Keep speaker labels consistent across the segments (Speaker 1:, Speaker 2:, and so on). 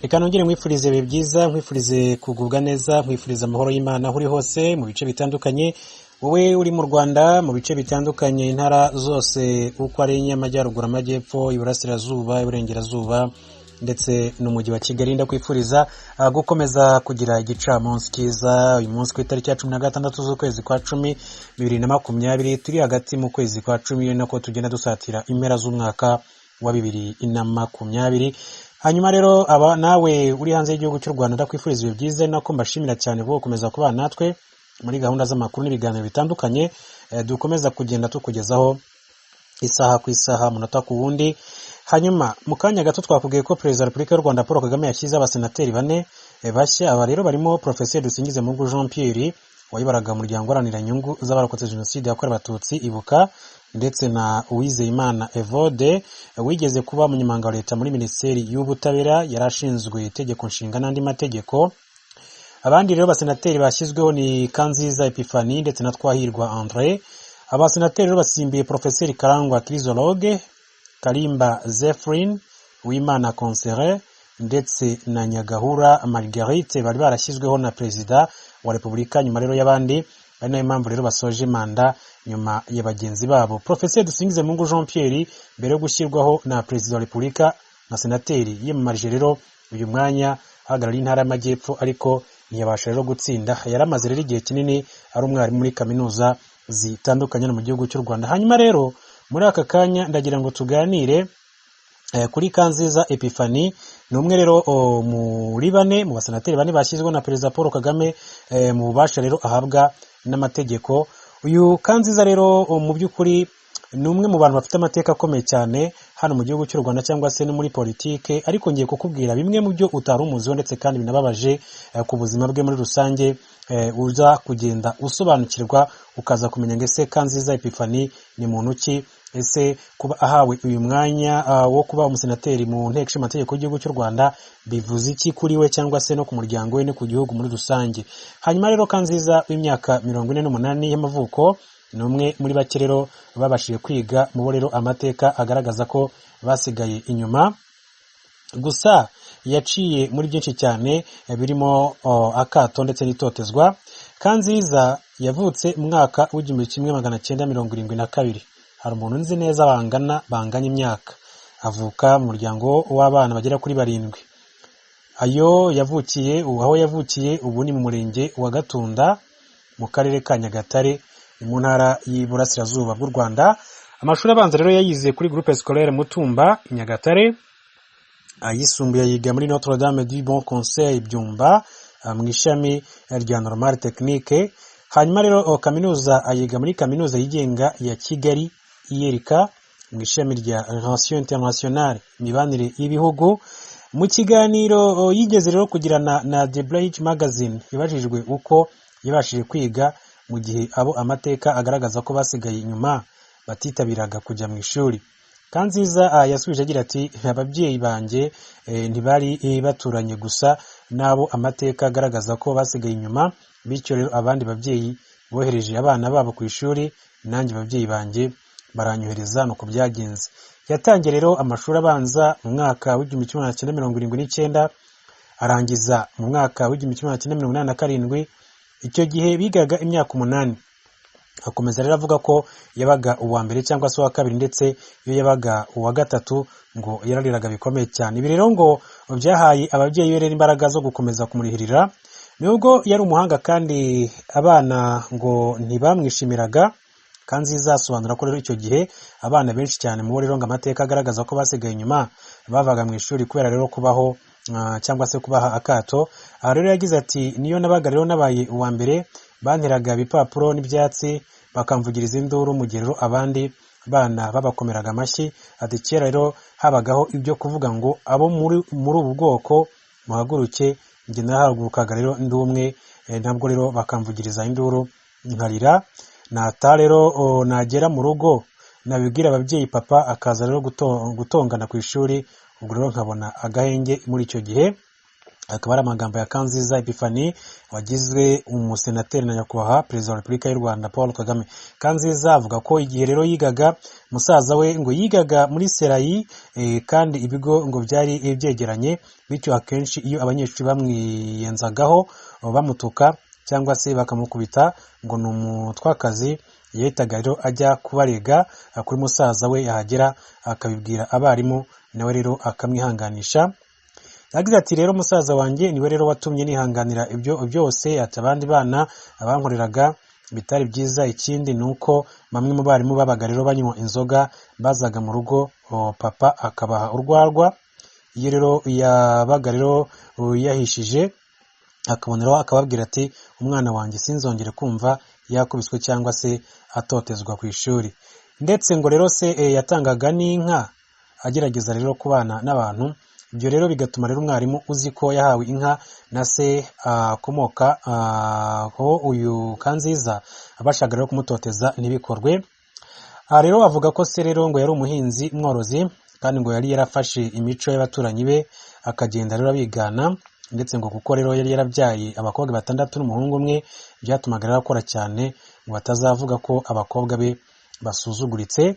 Speaker 1: Reka nongere nkwifurize ibihe byiza, nkwifurize kugubwa neza, nkwifurize amahoro y'Imana aho uri hose mu bice bitandukanye. Wowe uri mu Rwanda mu bice bitandukanye, intara zose uko ari enye: amajyaruguru, amajyepfo, iburasirazuba, iburengerazuba ndetse n'umujyi wa Kigali, ndakwifuriza gukomeza kugira igicamunsi cyiza. Uyu munsi ku itariki ya 16 z'ukwezi kwa 10 2020, turi hagati mu kwezi kwa 10, nako tugenda dusatira impera z'umwaka wa 2020. Hanyuma rero aba nawe uri hanze y'igihugu cy'u Rwanda, ndakwifuriza ibihe byiza, nako mbashimira cyane kuko gukomeza kubana natwe muri gahunda z'amakuru n'ibiganiro bitandukanye dukomeza kugenda tukugezaho isaha ku isaha, umunota ku wundi. Hanyuma mu kanya gato twakubwiye ko Perezida wa Repubulika y'u Rwanda Paul Kagame yashyizeho abasenateri bane bashya. Aba rero barimo Profeseri Dusingizemungu Jean Pierre wayobораga umuryango uharanira inyungu z'abarokotse Jenoside yakorewe Abatutsi Ibuka, ndetse na Uwizeyimana Evode wigeze kuba umunyamabanga wa Leta muri Minisiteri y'Ubutabera, yari ashinzwe Itegeko Nshinga n'andi mategeko. Abandi rero basenateri bashyizweho ni Kanziza Epiphanie ndetse na Twahirwa André. Abasenateri rero basimbuye Profeseri Karangwa Chrysologue, Karimba Zephrine, Uwimana Concere ndetse na Nyagahura Marguerite bari barashyizweho na Perezida wa Repubulika nyuma rero y'abandi, ari nayo mpamvu rero basoje manda nyuma ya bagenzi babo. Profeseri Dusingizemungu Jean Pierre, mbere yo gushyirwaho na Perezida wa Repubulika nka senateri, yiyamamarije rero uyu mwanya ahagarariye intara y'Amajyepfo, ariko ntiyabasha rero gutsinda. Yari amaze rero igihe kinini ari umwarimu muri kaminuza zitandukanye mu gihugu cy'u Rwanda. Hanyuma rero muri aka kanya ndagira ngo tuganire kuri Kanziza Epiphanie. Ni umwe rero muri bane, mu basenateri bane bashyizweho na Perezida Paul Kagame mu bubasha rero ahabwa n'amategeko. Uyu Kanziza rero mu by'ukuri ni umwe mu bantu bafite amateka akomeye cyane hano mu gihugu cy'u Rwanda cyangwa se no muri politike, ariko ngiye kukubwira bimwe mu byo utari umuziho ndetse kandi binababaje ku buzima bwe muri rusange, uza kugenda usobanukirwa ukaza kumenya ngo ese Kanziza Epiphanie ni muntu ki? Ese kuba ahawe uyu mwanya wo kuba umusenateri mu Nteko Ishinga Amategeko y'igihugu cy'u Rwanda bivuze iki kuri we cyangwa se no ku muryango we no ku gihugu muri rusange? Hanyuma rero Kanziza w'imyaka 48 y'amavuko ni umwe muri bake rero babashije kwiga mu bo rero amateka agaragaza ko basigaye inyuma. Gusa yaciye muri byinshi cyane birimo akato ndetse n'itotezwa. Kanziza yavutse mu mwaka w'1972. Hari umuntu nzi neza bangana, banganya imyaka. Avuka mu muryango w'abana bagera kuri barindwi. Ayo yavukiye, aho yavukiye ubu ni mu murenge wa Gatunda mu karere ka Nyagatare, ni mu ntara y'Iburasirazuba bw'u Rwanda. Amashuri abanza rero yayize kuri Groupe Scolaire Mutumba i Nyagatare. Ayisumbuye yiga muri Notre Dame du Bon Conseil Byumba mu ishami rya Normale Technique. Hanyuma rero kaminuza ayiga muri Kaminuza yigenga ya Kigali, ULK, mu ishami rya Relations Internationales, imibanire y'ibihugu. Mu kiganiro yigeze rero kugirana na The Bridge Magazine, yabajijwe uko yabashije kwiga mu gihe abo amateka agaragaza ko basigaye inyuma batitabiraga kujya mu ishuri. Kanziza yasubije agira ati: "Ababyeyi banjye ntibari baturanye gusa n'abo amateka agaragaza ko basigaye inyuma, bityo rero abandi babyeyi bohereje abana babo ku ishuri, nanjye ababyeyi banjye baranyohereza, nuko byagenze." Yatangiye rero amashuri abanza mu mwaka w'1979, arangiza mu mwaka w'1987. Icyo gihe bigaga imyaka 8. Akomeza rero avuga ko yabaga uwa mbere cyangwa se uwa kabiri, ndetse iyo yabaga uwa gatatu ngo yarariraga bikomeye cyane. Ibi rero ngo byahaye ababyeyi be rero imbaraga zo gukomeza kumurihirira. Nubwo yari umuhanga kandi abana ngo ntibamwishimiraga. Kanziza asobanura ko rero icyo gihe abana benshi cyane mu bo rero ngo amateka agaragaza ko basigaye inyuma bavaga mu ishuri kubera rero kubaho cyangwa se kubaha akato. Aha rero yagize ati: "Niyo nabaga rero nabaye uwa mbere, banteraga ibipapuro n'ibyatsi, bakamvugiriza induru, mu gihe rero abandi bana babakomeraga amashyi." Ati: "Kera rero habagaho ibyo kuvuga ngo abo muri ubu bwoko muhaguruke, njye narahagurukaga rero ndi umwe, ntabwo rero bakamvugiriza induru nkarira. Nata rero nagera mu rugo nabibwira ababyeyi, papa akaza rero gutongana ku ishuri, ubwo rero nkabona agahenge muri icyo gihe." Akaba ari amagambo ya Kanziza Epiphanie wagizwe umusenateri na nyakubahwa Perezida wa Repubulika y'u Rwanda Paul Kagame. Kanziza avuga ko igihe rero yigaga, musaza we ngo yigaga muri Serayi, kandi ibigo ngo byari byegeranye, bityo akenshi iyo abanyeshuri bamwiyenzagaho bamutuka cyangwa se bakamukubita ngo ni umutwakazi, yahitaga rero ajya kubarega kuri musaza we, yahagera akabibwira abarimu, nawe rero akamwihanganisha. Yagize ati: "Rero musaza wanjye niwe rero watumye nihanganira ibyo byose." Ati: "Abandi bana abankoreraga bitari byiza. Ikindi ni uko bamwe mu barimu babaga rero banywa inzoga, bazaga mu rugo papa akabaha urwagwa. Iyo rero yabaga rero yahishije, akaboneraho akababwira ati: 'Umwana wanjye sinzongere kumva yakubiswe cyangwa se atotezwa ku ishuri.' Ndetse ngo rero se yatangaga n'inka, agerageza rero kubana n'abantu. Ibyo rero bigatuma rero umwarimu uzi ko yahawe inka na se akomoka aho uyu Kanziza abashaga rero kumutoteza ntibikorwe." Aha rero avuga ko se rero ngo yari umuhinzi mworozi, kandi ngo yari yarafashe imico y'abaturanyi be, akagenda rero abigana. Ndetse ngo kuko rero yari yarabyaye abakobwa batandatu n'umuhungu umwe, byatumaga rero akora cyane ngo batazavuga ko abakobwa be basuzuguritse.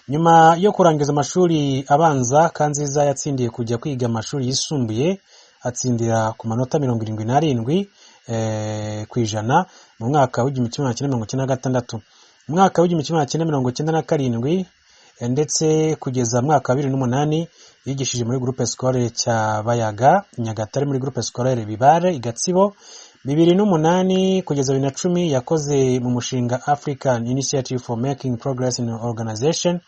Speaker 1: Nyuma yo kurangiza amashuri abanza, Kanziza yatsindiye kujya kwiga amashuri yisumbuye, atsindira ku manota 77% mu mwaka w'1996. Mu mwaka w'1997 ndetse kugeza mu mwaka wa 2008 yigishije muri Groupe Scolaire Cyabayaga Nyagatare, muri Groupe Scolaire Bibare i Gatsibo. 2008 kugeza 2010 yakoze mu mushinga African Initiative for Making Progress in Organization,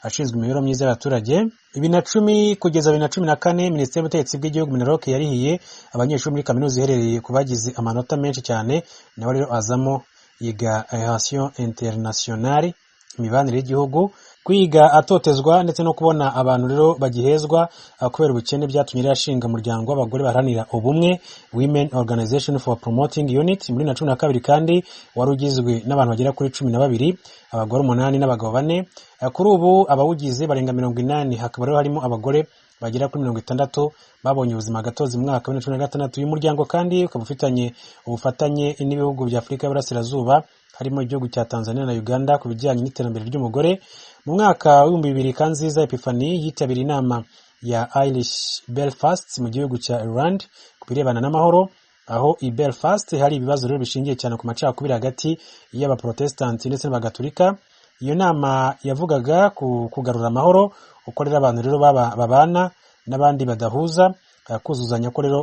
Speaker 1: ashinzwe imibereho myiza y'abaturage. 2010 kugeza 2014 Minisiteri y'Ubutegetsi bw'Igihugu, MINALOC, yarihiye abanyeshuri muri kaminuza iherereye ku bagize amanota menshi cyane, nawe rero azamo, yiga Relations Internationales, imibanire y'igihugu. Kwiga atotezwa ndetse no kubona abantu rero bagihezwa kubera ubukene byatumye rero ashinga umuryango w'abagore baharanira ubumwe, Women Organization for Promoting Unity, muri 2012, kandi wari ugizwe n'abantu bagera kuri 12, abagore umunani n'abagabo bane. Kuri ubu abawugize barenga 80, hakaba rero harimo abagore bagera kuri 60 babonye ubuzima gatozi mu mwaka wa 2016. Uyu muryango kandi ukaba ufitanye ubufatanye n'ibihugu bya Afurika y'Iburasirazuba, harimo igihugu cya Tanzania na Uganda, ku bijyanye n'iterambere ry'umugore. Mu mwaka w'2000 Kanziza Epiphanie yitabiriye inama ya Irish Belfast mu gihugu cya Ireland ku birebana n'amahoro, aho i Belfast hari ibibazo rero bishingiye cyane ku macakubiri hagati y'abaprotestanti ndetse n'abagatolika. Iyo nama yavugaga ku kugarura amahoro, uko rero abantu rero babana n'abandi badahuza, kuzuzanya, ko rero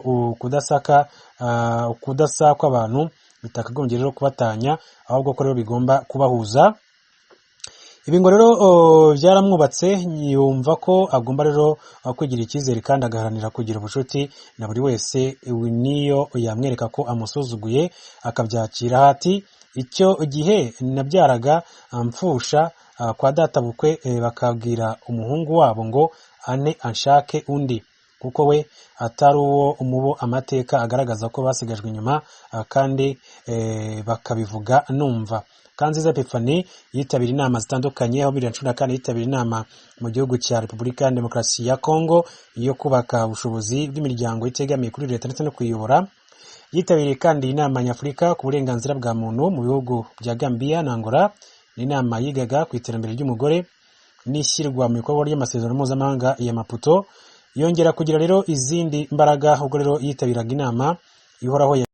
Speaker 1: kudasa kw'abantu bitakagombye rero kubatanya, ahubwo ko rero bigomba kubahuza. Ibi ngo rero byaramwubatse, yumva ko agomba rero kwigirira icyizere kandi agaharanira kugira ubucuti na buri wese, niyo yamwereka ko amusuzuguye akabyakira. Hati: "Icyo gihe nabyaraga mfusha kwa databukwe, bakabwira umuhungu wabo ngo ane anshake undi, kuko we atari uwo umubo amateka agaragaza ko basigajwe inyuma, kandi bakabivuga numva." Kanziza Epiphanie yitabira inama zitandukanye, aho 2014 yitabira inama mu gihugu cya Repubulika ya Demokarasi ya Kongo yo kubaka ubushobozi bw'imiryango itegamiye kuri leta ndetse no kuyiyobora. Yitabiriye kandi inama nyafurika ku burenganzira bwa muntu mu bihugu bya Gambia na Angola. Ni inama yigaga ku iterambere ry'umugore n'ishyirwa mu bikorwa ry'amasezerano mpuzamahanga ya Maputo. Yongera kugira rero izindi mbaraga ubwo rero yitabiraga inama ihoraho ya